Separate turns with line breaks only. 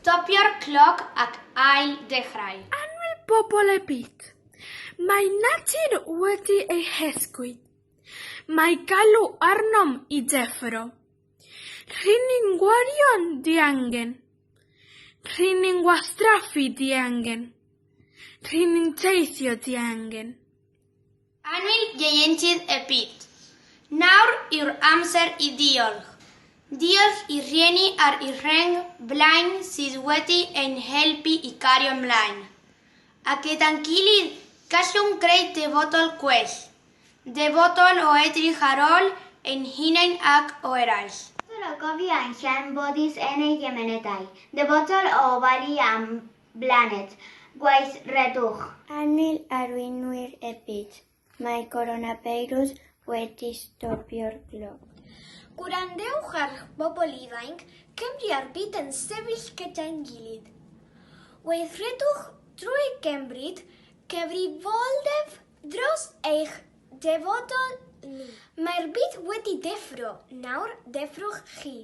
Stopio'r cloc ac ail ddechrau.
Annwyl bobl y byd, mae natur wedi ei hesgwyd. Mae galw arnom i ddeffro. R'yn ni'n gwario'n diangen. R'yn ni'n gwastraffu diangen. R'yn ni'n teithio diangen.
Annwyl ieuenctid y byd, nawr yw'r amser i ddiolch. Diolch i'r rhieni ar y rheng flaen sydd wedi ein helpu i gario ymlaen. A gyda'n gilydd, gallwn greu dyfodol gwell. Dyfodol o edrych ar ôl ein hunain ac o eraill.
Dyfodol o gofio ein llanfodus yn ei gymunedau. Dyfodol o ofalu am blaned. Gweithredwch!
Annwyl arweinwyr y byd, mae coronafeirws wedi stopio'r gloc.
Gwrandewch ar bobl ifainc Cymru a'r byd yn sefyll gyda'n gilydd. Weithredwch drwy gymryd cyfrifoldeb dros eich dyfodol ni. Mae'r byd wedi deffro, nawr deffrwch chi.